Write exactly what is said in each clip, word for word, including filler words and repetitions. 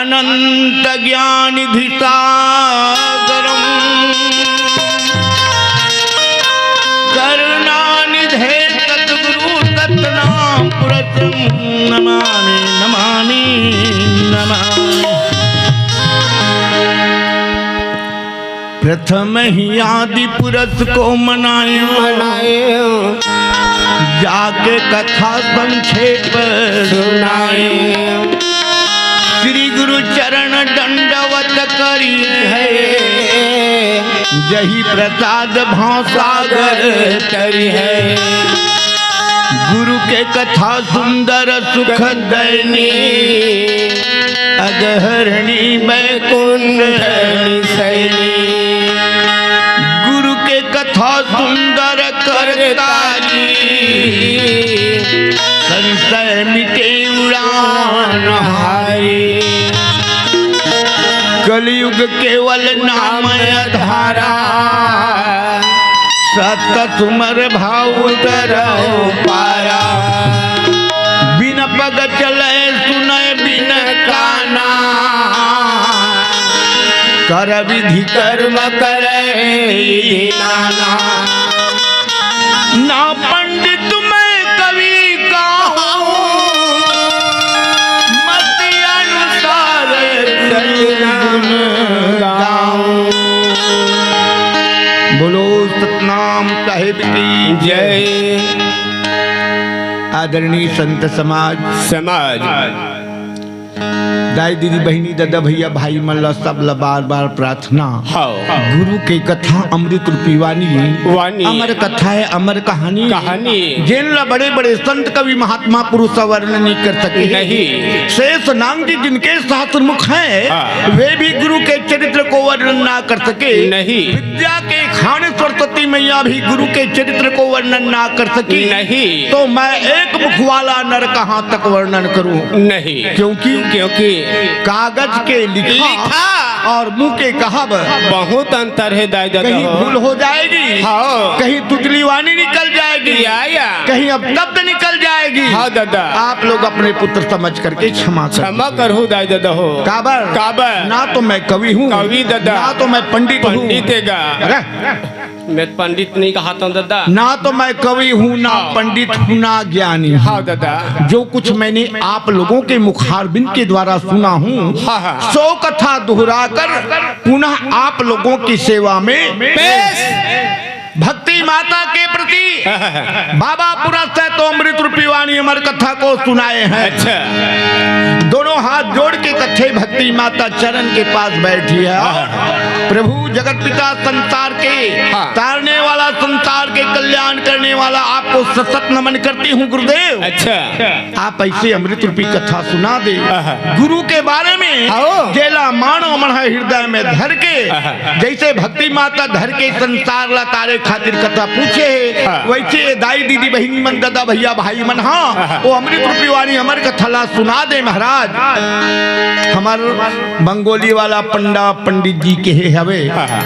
अनंत ज्ञान निधि सागरम करुणानिधे सतगुरु सतनाम पुरुषम नमामि, नमामि, नमामि। प्रथम ही आदि पुरुष को मनायो, मनायो। जाके कथा संक्षेप सुनायो। श्री गुरु चरण दंडवत करी है, जही प्रसाद भवसागर तरी है। गुरु के कथा सुंदर सुख दैनी, अगहरणी बैकुंठ सैनी। गुरु के कथा सुंदर करतारी, संशय मिटे उड़ान हारी। कलयुग केवल नाम आधारा, सत सुमर भाव उतरौ पारा। बिन पग चलै सुनै बिन काना, कर विधि कर्म करै नाना। ना पंडित मैं कवि कहूँ, मति अनुसार सज्जन गुण गाऊं। बोलो सतनाम साहिब की जय। आदरणीय संत समाज, समाज। दाई दीदी बहिनी ददा भैया भाई मन ला, सब ला बार बार प्रार्थना। हाँ। गुरु के कथा अमृत रूपी वाणी, वाणी। अमर कथा है अमर कहानी। कहानी। जेन ला बड़े बड़े संत कवि महात्मा पुरुष वर्णन नहीं कर सके। नहीं। शेष नांग जी जिनके सहस्र मुख हैं, हाँ। वे भी गुरु के चरित्र को वर्णन ना कर सके। नहीं। विद्या के खान सरस्वती मैया भी गुरु के चरित्र को वर्णन ना कर सकी। नहीं। तो मैं एक मुख वाला नर कहाँ तक वर्णन करूं? नहीं। क्योंकि क्योंकि कागज के लिखा लिखा। और मुंह के कहब बहुत अंतर है दाई ददा कहीं हो। भूल हो जाएगी, हाँ। कहीं तुतली वाणी निकल जाएगी, या, या। कहीं अपशब्द निकल जाएगी। हाँ दादा। आप लोग अपने पुत्र समझ करके क्षमा कर क्षमा दीजिए। करहु दाई ददा हो। काबर? काबर? ना तो मैं कवि हूँ, कवि दादा। ना तो मैं पंडित हूँ। पंडित है गा। अरे, मैं पंडित नहीं कहा था दादा। ना तो मैं कवि हूँ, ना हाँ। पंडित हूँ, ना ज्ञानी हूँ। हाँ दादा। जो कुछ मैंने आप लोगों के मुखारबिंद के द्वारा सुना हूँ, हाँ, हाँ। सो कथा दोहराकर पुनः आप लोगों की सेवा में पेश। भक्ति माता के प्रति हाँ, हाँ, हाँ। बाबा पुरस है तो अमृत रूपी वाणी अमर कथा को सुनाए हैं। अच्छा। दोनों हाथ जोड़ के कथे भक्ति माता चरण के पास बैठी है। हाँ। प्रभु जगत पिता संसार के हाँ। तारने वाला, संसार के कल्याण करने वाला, आपको सतत नमन करती हूँ गुरुदेव। अच्छा। आप ऐसे अमृत रूपी कथा सुना दे। हाँ। गुरु के बारे में हाँ। जेला मानव मन है हृदय में धर के, हाँ। जैसे भक्ति माता धर के संसार ला तारे खातिर कथा पूछे है, हाँ। वैसे दाई दीदी बहिनी मन ददा भैया भाई मन हाँ, हाँ। वो अमृत रूपी वाणी अमर कथा ला सुना दे महाराज। हमर बंगोली वाला पंडा पंडित जी कहे हवे हाँ, हाँ।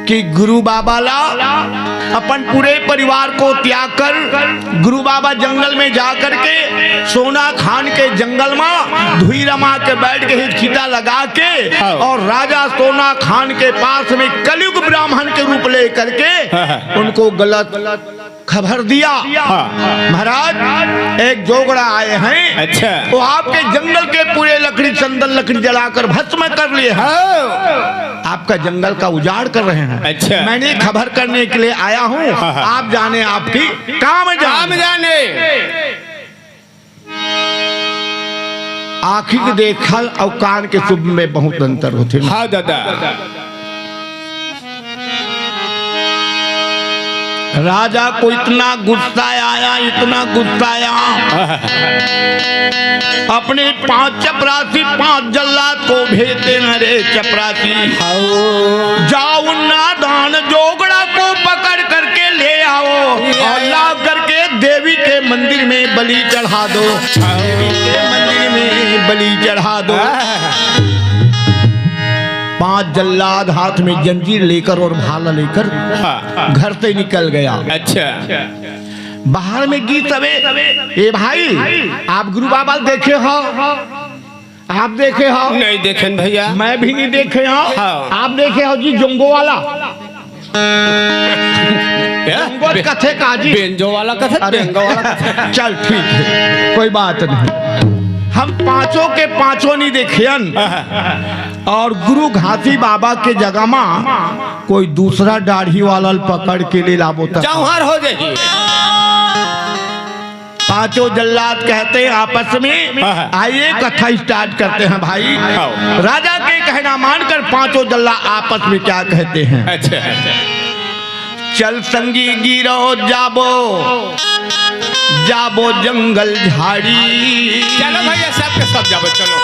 कि गुरु बाबा ला अपन पूरे परिवार को त्याग कर गुरु बाबा जंगल में जा करके सोना खान के जंगल में धुई रमा के बैठ के ही चिता लगा के हाँ। और राजा सोना खान के पास में कलयुग ब्राह्मण के रूप ले करके हाँ, हाँ। उनको गलत खबर दिया। हाँ। महाराज, एक जोगड़ा आए हैं। अच्छा। वो आपके जंगल के पूरे लकड़ी, चंदन लकड़ी जलाकर भस्म कर लिए हैं। हाँ। आपका जंगल का उजाड़ कर रहे हैं। अच्छा। मैंने खबर करने के लिए आया हूँ। हाँ, हाँ। आप जाने आपकी काम जाने। काम जाने। आँखी के देखल अउ कान के सुन में बहुत अंतर होथे। हाँ दादा। राजा को इतना गुस्सा आया, इतना गुस्सा आया, अपने पांच चपरासी, पांच जल्लाद को भेजते हैं, रे चपरासी, जाओ उन नादान जोगड़ा को पकड़ करके ले आओ और ला करके देवी के मंदिर में बलि चढ़ा दो, देवी के मंदिर में बलि चढ़ा दो। पांच जल्लाद हाथ में जंजीर लेकर और भाला लेकर हाँ। घर से निकल गया। अच्छा। बाहर में गीत सबे, ए भाई, आप गुरु बाबा देखे हो? आप देखे हो? नहीं देखे न भैया। मैं भी नहीं देखे हो। हाँ। आप देखे हो जी जोंगो वाला? क्या? जोंगो बे-, कथे का जी? बेंजो वाला कथे, अरे। बेंजो वाला कथे। चल ठीक है, कोई बात नहीं। हम पांचों के पांचों नहीं देखे हन। हाँ। और गुरु घासी बाबा के जगह मा कोई दूसरा दाढ़ी वाला ल पकड़ के ले लाबो त चौहार हो जाही। पांचों जल्लाद कहते हैं आपस में, हाँ, हाँ। आइए कथा स्टार्ट करते हैं भाई। हाँ। राजा के कहना मानकर पांचों जल्लाद आपस में क्या कहते हैं? अच्छा। चल संगी गिरो जाबो, जाबो जंगल झाड़ी। चलो भैया, सब के सब जाबो, चलो।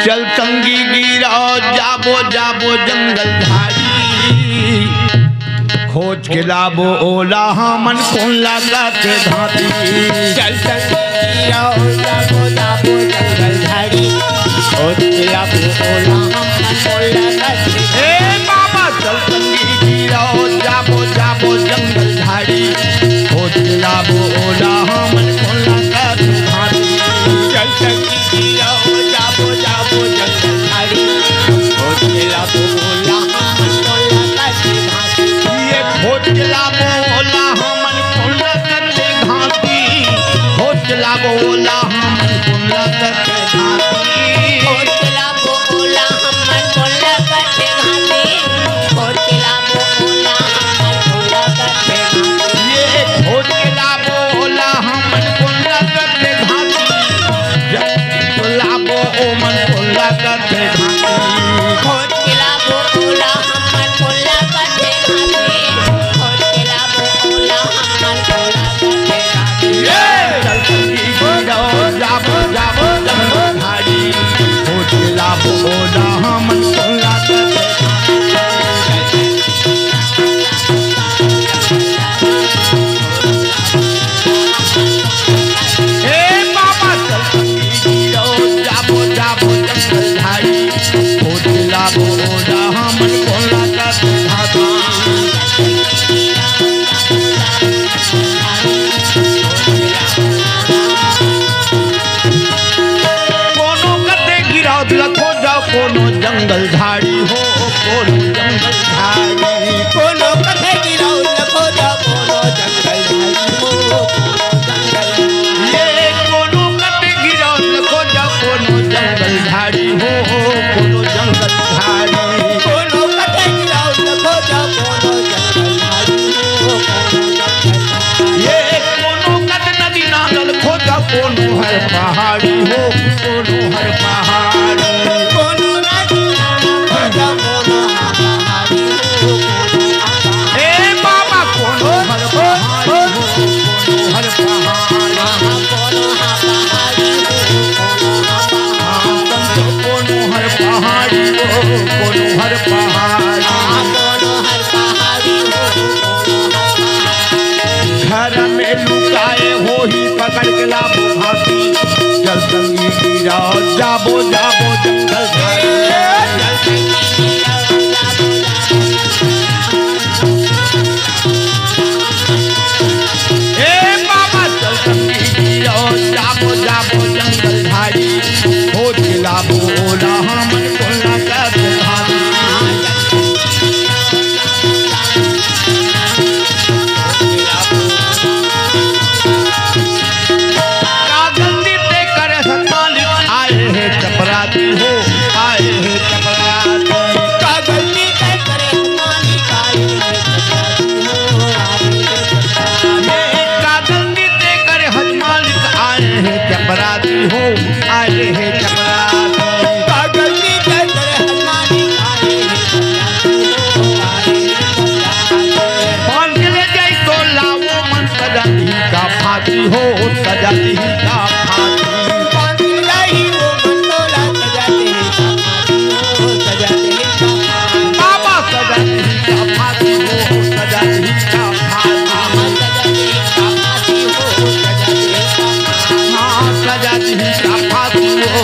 चल संगी गिरो जाबो, जाबो जंगल झाड़ी। खोज के लाबो ओला हमन कोन ला कथे घासी। चल संगी गिरो जाबो, जाबो जंगल झाड़ी। खोज के लाबो ओला हमन कोन ला कथे। ए बाबा चल संगी गिरो जाबो, जाबो जंगल झाड़ी। खोज के लाबो ओला हमन कोन ला कथे घासी। चल संगी गिरो जाबो, जाबो जंगल झाड़ी। खोज के लाबो ओला हमन कोन ला कथे घासी। ये खोज के लाबो ओला हमन कोन ला कथे घासी। खोज के लाबो ओला हमन कोन ला कथे घासी। खोज के लाबो ओला हमन कोन ला कथे घासी। खोज के लाबो ओला हमन कोन ला कथे घासी। ये खोज के लाबो ओला हमन कोन ला कथे घासी। जब लाबो ओमन कोन ला कथे घासी। खोज के लाबो ओला हमन कोन ला कथे घासी। खोज के लाबो ओला हमन कोन ला कथे घासी। ये चल संगी गिरो जाबो, जाबो जंगल झाड़ी। खोज के लाबो ओला हमन कोन ला कथे घासी। ए बाबा चल संगी गिरो जाबो, जाबो जंगल झाड़ी। खोज के लाबो ओला हमन कोन ला कथे घासी। कोनो कथे गिरौद ल खोजो, कोनो जंगल झाड़ी हो, कोनो जंगल झाड़ी। कोनो कथे गिरौद ल खोजो, कोनो जंगल झाड़ी हो, कोनो जंगल झाड़ी। ये कोनो कथे गिरौद ल खोजो, कोनो जंगल झाड़ी हो, कोनो जंगल झाड़ी। कोनो कथे गिरौद ल खोजो, कोनो जंगल झाड़ी हो, कोनो जंगल झाड़ी। ये कोनो कथे नदी नाला ल खोजो, कोनो हर पहाड़ी हो, कोनो हर पहाड़ी। कोनो नदी नाला ल खोजो, कोनो हर पहाड़ी हो, कोनो हर पहाड़ी। ए बाबा, कोनो हर पहाड़ी हो, कोनो हर पहाड़ी। हाँ, कोनो हर पहाड़ी हो, कोनो हर पहाड़ी। हाँ, संत कोनो हर पहाड़ी हो, कोनो हर पहाड़ी। हाँ, कोनो हर पहाड़ी हो, कोनो हर पहाड़ी। घर में लुकाए होही, पकड़ के लाबो घासी। चल संगी गिरो जाबो, जाबो जंगल झाड़ी। ए बाबा चल संगी गिरो जाबो, जाबो जंगल झाड़ी। खोज के लाबो ओला हमन कोन ला कथे घासी। का गलती ते करे हस मालिक, आए हे चपरासी हो, आए हे चपरासी। का गलती ते करे हस मालिक, आए हे चपरासी हो, आए हे चपरासी। ये का गलती ते करे हस मालिक, आए हे चपरासी हो, आए हे चपरासी। का गलती ते करे हस मालिक, आए हे चपरासी हो, आए हे चपरासी। बांध के ले जाई तो लावो मन सजा दिही का फांसी हो, सजा दिही का फांसी। बांध के जाई वो मन तोला सजा दिही का फांसी हो, सजा दिही का फांसी। बाबा सजा दिही का फांसी हो, सजा दिही का फांसी। बाबा सजा दिही का फांसी हो, सजा दिही का फांसी। हाँ, सजा दिही का फांसी हो,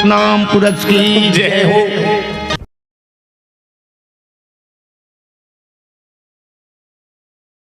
नाम पुरुष की जय हो।